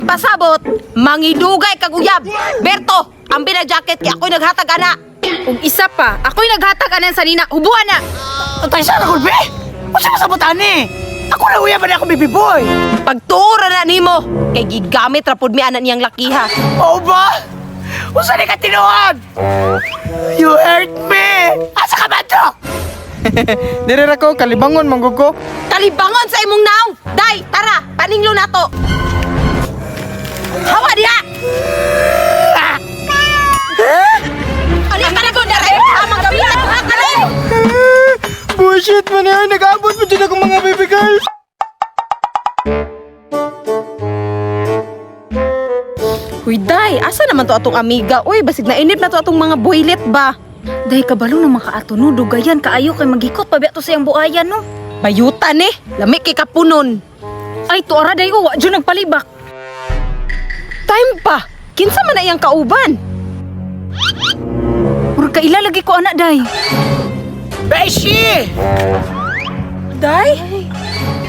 Pasabot, mangidugay kag uyab. Berto, ang bina jacket kay ako'y naghatag ana. Ug isa pa, ako'y naghatag anan sa nina. Hubuan na. Atay sa na gulpi! Unsa masabot ani? Ako na uya ba na akong baby boy? Pagtuo ra na nimo, kay gigamit ra pud mi ana niyang lakiha. Oo ba? Unsa ni ka tinuod? You hurt me! Asa ka man to? Dire ra ko kalibangon man gud ko. Kalibangon sa imong naong. Day, tara, paninglo nato. Hawa diha. Ali ka na dere. Amang gamitan ha karon. Bullshit man eh, nag-abot pa dyan ako mga baby girls. Huy, day, asa naman to atong amiga? Uy, basig nainip na to atong mga boylet ba? Day kabalo na makaato no, dugayan kaayo kay maghikot pa to sa iyang buayan no. Bayutan eh, lami kay kapunon. Ay tuara day oh, wa jud nagpalibak. Time pa, kinsa man na iyang kauban? Murag kaila lagi ko ana day. Beshi! Day?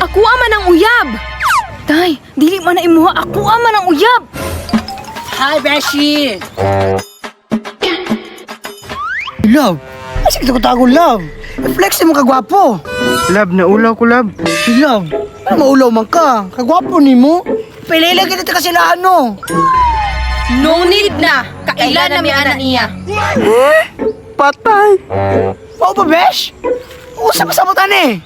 Ako man ang uyab. Day, dili man na imuha ako man ang uyab. Hi, Beshi! Love? Asa kita ko tago, love? Flex mo kagwapo. Lab, naulaw ko lab. Love, ano maulaw man ka? Kagwapo ni mo. Pilila kita kasi ano. No need na, kaila na mi ana niya. Patay. Mao ba, Besh? Unsa masabot ani?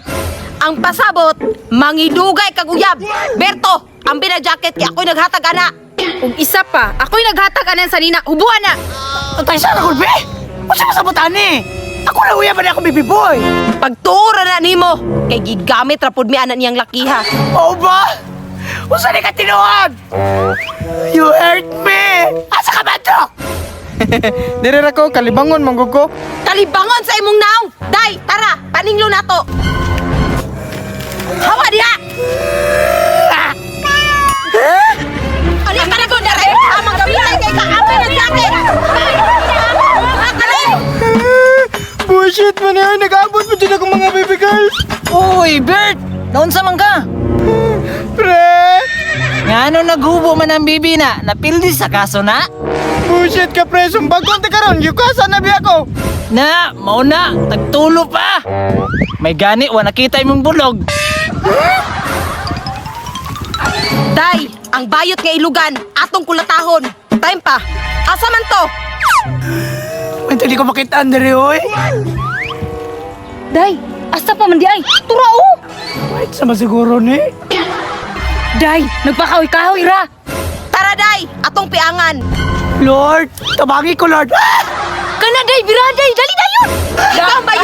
Ang pasabot, mangidugay kag uyab. Berto, ang bina jacket kay ako'y naghatag ana. Ug isa pa, ako'y naghatag anan sa nina. Hubuan na. Atay sa na gulpi! Unsa masabot ani? Ako na uya ba na akong baby boy? Pagtuo ra na nimo, kay gigamit ra pud mi ana niyang lakiha. Oo ba? Unsa ni ka tinuod? You hurt me! Asa ka man to? Dire ra ko kalibangon man gud ko. Kalibangon sa imong naong. Day, tara, paninglo nato. Hawa diha. Ali ka na dere. Amang gamitan kay kaapin ang jacket. Ha karon. Bullshit man eh, nag-abot pa dyan ako mga baby girls. Uy, Bert! Naunsa man ka? Pre! Ngano naghubo man ang bibi na? Napildi sa kaso na? Bullshit ka pre, sumbagon ta karon, yukasa na biya ko. Na, mao na, tagtulo pa! May gani, wa nakita imong bulog. Day, ang bayot nga ilugan, atong kulatahon. Time pa. Asa man to? Wait, hindi ko makita, Andre, oy. Day, asa pa man di ay? Tura oh. Wait, sama siguro ni. Day, nagpakahoy-kahoy ra. Tara day, atong piangan. Lord, tabangi ko, Lord. Ah! Kana day, biraday, dali dayon. Ikaw ang bayot.